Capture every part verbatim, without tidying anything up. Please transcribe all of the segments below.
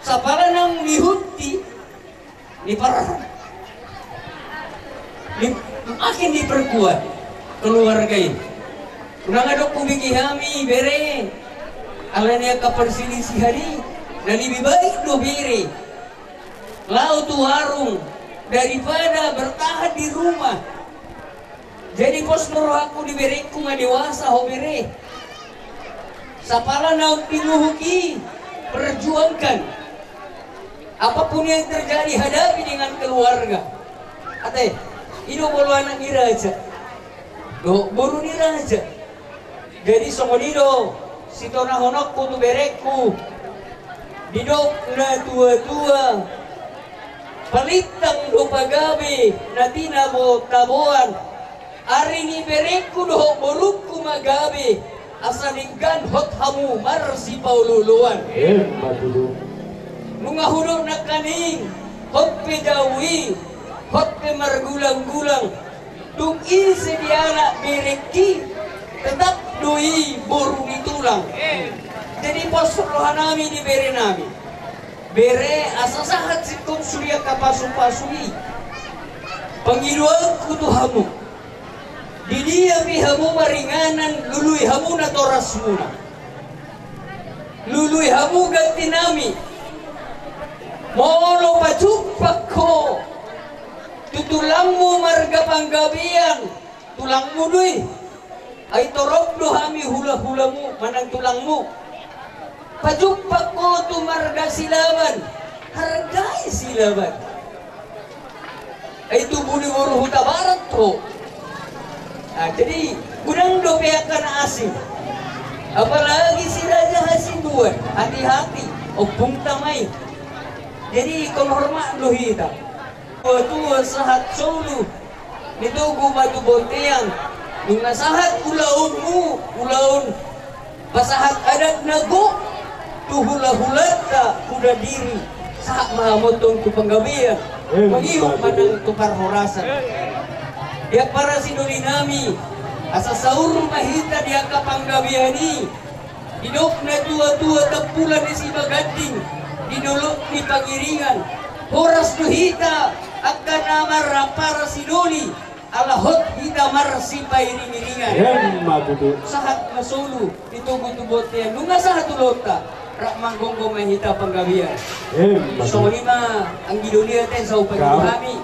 Sapala naung dihunti, diper, di, makin diperkuat keluarga i. Unang adong hubege hami bere, alani angka perselisihan i, na lebih baik do bere laho tu warung daripada bertahan di rumah. Jadi pos do rohangku di berengku, nga dewasa ho bere. Sapala naung tinuhuk i, perjuangkan. Apapun yang terjadi, hadapi dengan keluarga. Ate, i do molo anak ni raja dohot boru ni raja. Jadi songon i do sitonahononku tu berengku. Didok na tua-tua, palintang do pagabe na tinabo-taboan. Ari ni berengku dohot borungku ma gabe, asa denggan hot hamu marsipaolo-oloan. Emma tutu. Nunga hudok nangkaning, hot pe jabu i, hot pe margulang-gulang. Tung ise di anak berengki, tetap do i boru ni tulang. Jadi pos rohanami di berenami. Bere, asa sahat singkop sude angka pasu-pasu i. Pangidoanku tu hamu, di dia pe hamu maringanan, lului hamu natorasmuna. Lului hamu gantinami. Molo pajumpang ho tu tulangmu marga Panggabean, tulangmu do i. Ai torop do hami hula-hulamu manang tulangmu. Pajumpang ho tu marga Silaban, hargai Silaban. Ai tubu ni boru Hutabarat ho. Nah, jadi unang dope angka na asing. Apalagi si Raja Hasibuan, hati-hati, ompungta ma i. Jadi ingkon hormat do hita. Tua-tua sahat solu ni Togu Batu Bontean. Nunga sahat ulaonmu, ulaon pasahat adat na gok tu hula-hulanta, huda diri, sahat ma hamu tong tu Panggabean. Eh, mangihut manang tu parhorasan. Di ampara sidoli nami, asa saur ma hita di angka Panggabean i. Didok na tua-tua, tampulan ni Sibaganding di dolok ni Pangiringan. Horas do hita angka na marampara sidoli, ala hot hita marsipairing-iringan. Emma tutu. Sahat ma solu ni Togu tu bontean, nunga sahat ulaonta, rap manggomgom ma hita Panggabean. Emma tutu. Songon i ma anggi doli, ate, sai hupangido hami.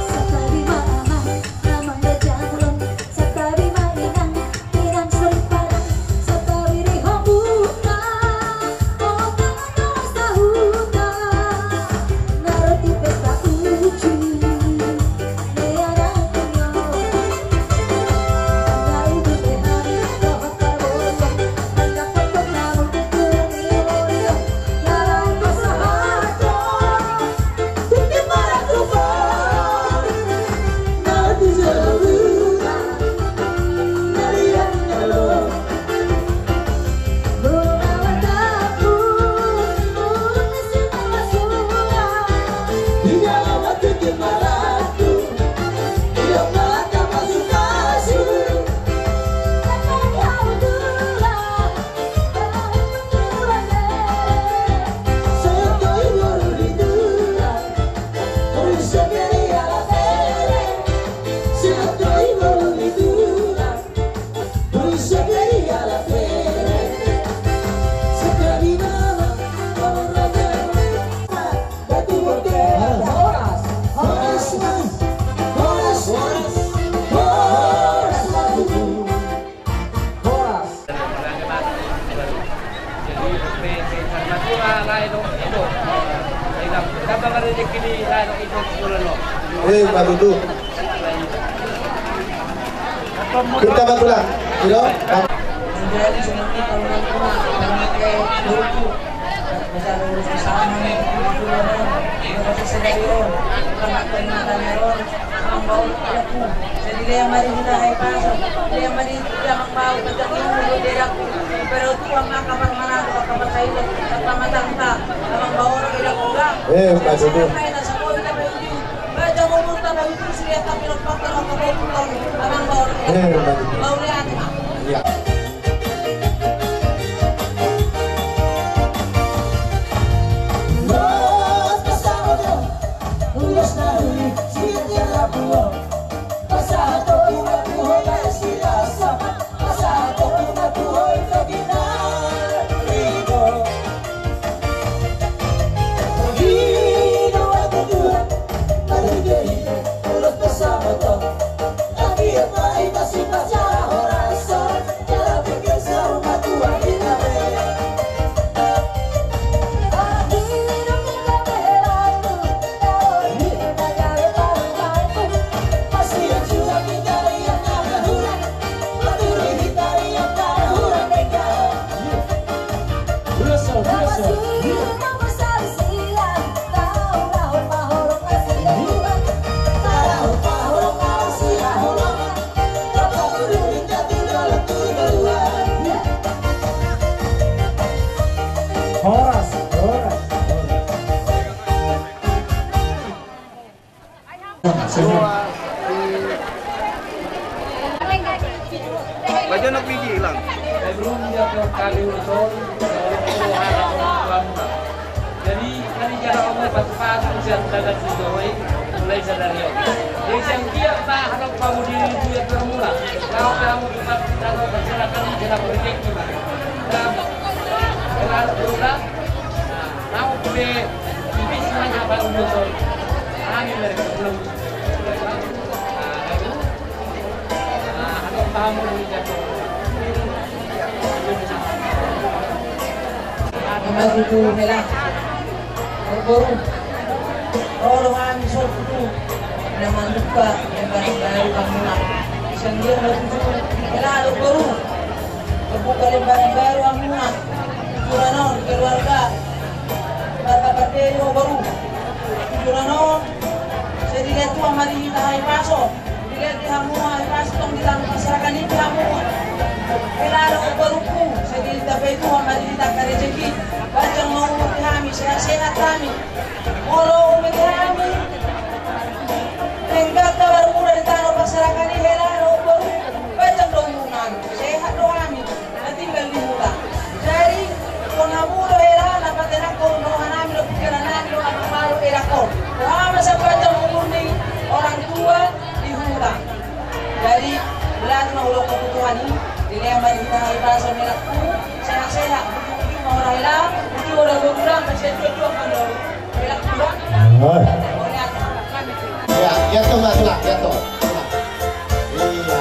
Santabi ma amang, amang na jangkon. Santabi ma inang, inang soripada. Santabi di hamuna, amang na sahuta. Na ro tu pesta uju, ni anak nyo. Na uju ni hari, dohot parboso. Na potong namu, ni oyo. Na ro pasahaton. Horas. Eh, Pak Duduk. Kita bantulah, you know? Menjadi seperti tahun lalu, karena kayak dulu, bisa lulus di sana, gitu, gitu, gitu, bisa sedari, karena pernah tanya, Amang Baoru, jadi lea ma di hita, hai Pasu, lea ma di hita, Amang Baoru, patangianmu di hita, Amang Baoru, angka parmahan, angka parsahiton, angka pamatangta, Amang Baoru, hita, Amang Baoru. Eh, Pak Duduk. Sampai na sampai hita, Pak Duduk. Baca umurta, Pak Duduk, sudah tapi lompat, Amang Baoru. Eh, Pak Duduk. Baoru, ya, Amang. Iya. Bajonok biji hilang. Jadi kami jaga Allah, pas-pas siap dagang di Jawa ini, mulai sadari ini. Jadi siang dia tak ada kamu di dunia bermula. Kalau kamu tetap dagang masyarakat ini, dalam rezeki, Pak. Dan kalau bermula, nah, mau boleh, ini semuanya Pak Udo, Pak. Kami mereka belum. Nah, lalu, Ima tutu hela. Boru, ro do hami so tutu na mambuka lembaran baru hamuna. Sian dia ma tutu hela do boru, mambuka lembaran baru hamuna. Tujuan on keluarga, marga Pardede ho boru. Tujuan on, sai dilehon Tuhan ma di hita hahipason. Dilehon di hamu hahipason, tong di tano Parserakan i di hamu. Hela do ho borungku, sai dilehon Tuhan ma di hita angka rejeki. Panjang ma umur di hami, sehat-sehat hami. Molo umur di hami, denggan na marmula di tano Parserakan i, hela do ho boru. Panjang do umur nami, sehat do hami na tinggal di huta. Jadi songon hamu do hela na patenanghon roha nami dohot pikiran nami dohot na palu edangkon. Roha ma sai panjang umur ni orang tua di huta. Jadi belas ma ulo kebutuhan i, dilehon ma di hita hahipason helangku, sehat-sehat, ujung-ujung ma hela, ujung udah berkurang, kasihan dua-dua kan. Ya, ya, tuh, Mas, lah, ya, tuh. Iya.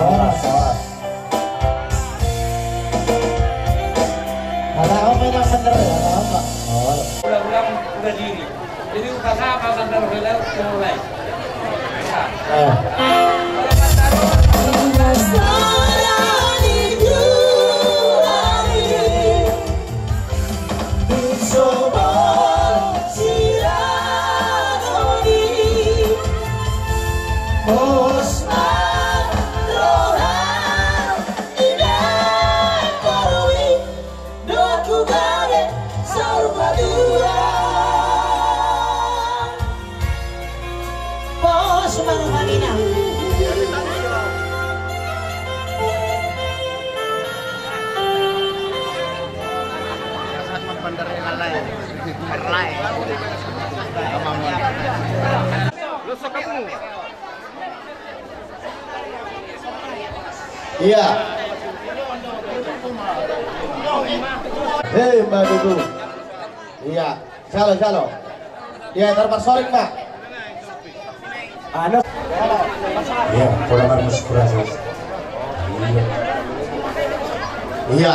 Horas, horas. Kata apa yang bener ya? Kata apa? Horas. Ulang-ulang udah diri. Jadi upasapa sandal bela mulai. Eh. Dos ma roha ni na borui, dohot gabe saur matua. Pos ma roha ni na. Iya. Hei, Mbak Dudu. Iya, shalom, shalom. Iya, tarparsoring, Mbak. Anu. Iya, kurang harus kurasa. Iya. Iya.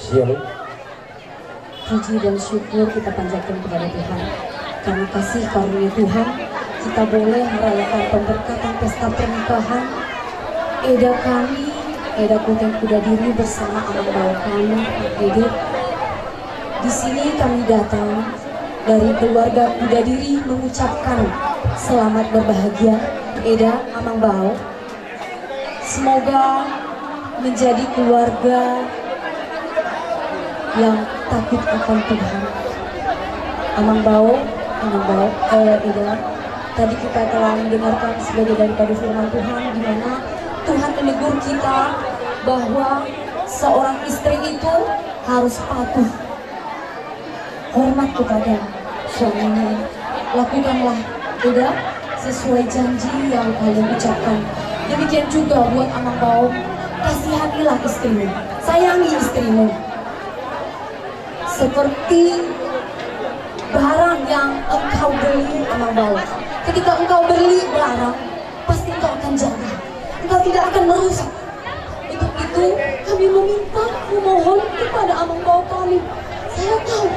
Siap. Puji dan syukur kita panjatkan kepada Tuhan. Karena kasih karunia Tuhan, kita boleh merayakan pemberkatan pesta pernikahan Eda kami, Eda Kuta Kudadiri bersama Amang Bao kami, Pak Ede. Di sini kami datang dari keluarga Kudadiri mengucapkan selamat berbahagia, Eda, Amang Bao. Semoga menjadi keluarga yang takut akan Tuhan. Amang Bao, Amang Bao, eh, Eda, tadi kita telah mendengarkan sebagai daripada firman Tuhan, di mana Tuhan menegur kita bahwa seorang istri itu harus patuh, hormat kepada suaminya. Lakukanlah, Eda, sesuai janji yang kalian ucapkan. Demikian juga buat Amang Bao, kasihanilah istrimu, sayangi istrimu. Seperti barang yang engkau beli, Amang Bao. Ketika engkau beli barang, pasti engkau akan jaga. Engkau tidak akan merusak. Untuk itu, kami meminta, memohon kepada Amang Bao kami. Saya tahu,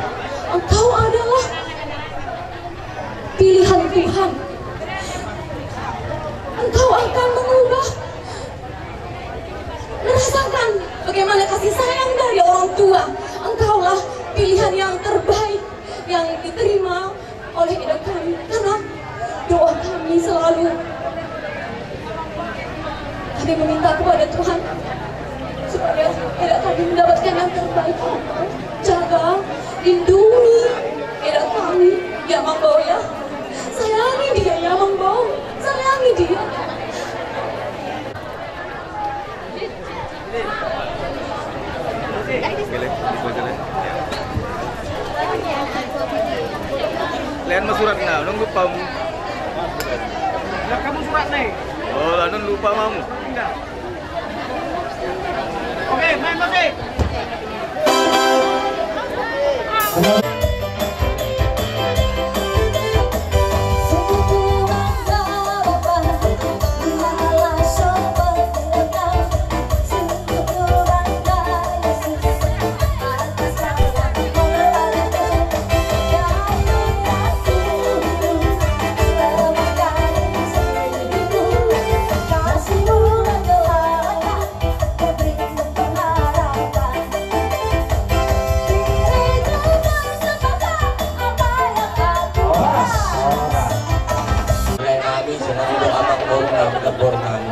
engkau adalah pilihan Tuhan. Engkau akan mengubah, merasakan bagaimana kasih sayang dari orang tua. Engkaulah pilihan yang terbaik yang diterima oleh Eda kami, karena doa kami selalu, kami meminta kepada Tuhan supaya Eda kami mendapatkan yang terbaik. Jaga, lindungi Eda kami, ya Amang Bao ya. Sayangi dia ya Amang Bao, sayangi dia. Lehen ma suratna, unang lupa hamu. Lehen ma suratna i. Oh, unang lupa hamu. Oke, main musik. Nami, songon i do amang boru nami, lambor nami.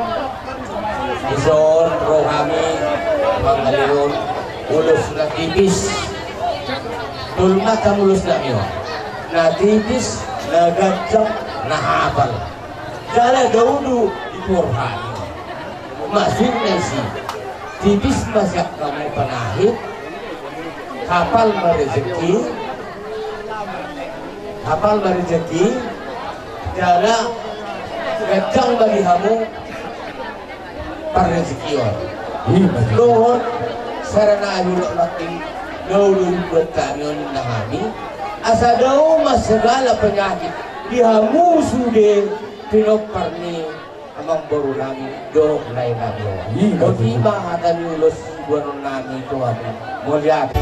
Dison ro hami mangalehon ulos na tipis. Tolu ma hata ulos nami on. Na tipis, na ganjang, na hapal. Jala dao do dipohor hami. Maksudna isi, tipis ma sian hamu panahit, hapal ma rejeki, hapal ma rejeki, jala ganjang ma di hamu parrejekion. Dohot sada na ahu do mangkin, dao do dibuat hami on ninna hami, asa dao ma segala penyakit di hamu sude pinompar ni amang boru nami dohot lae nami on. Iya, botima hata ni ulos siboanon nami tu hamu. Mauliate.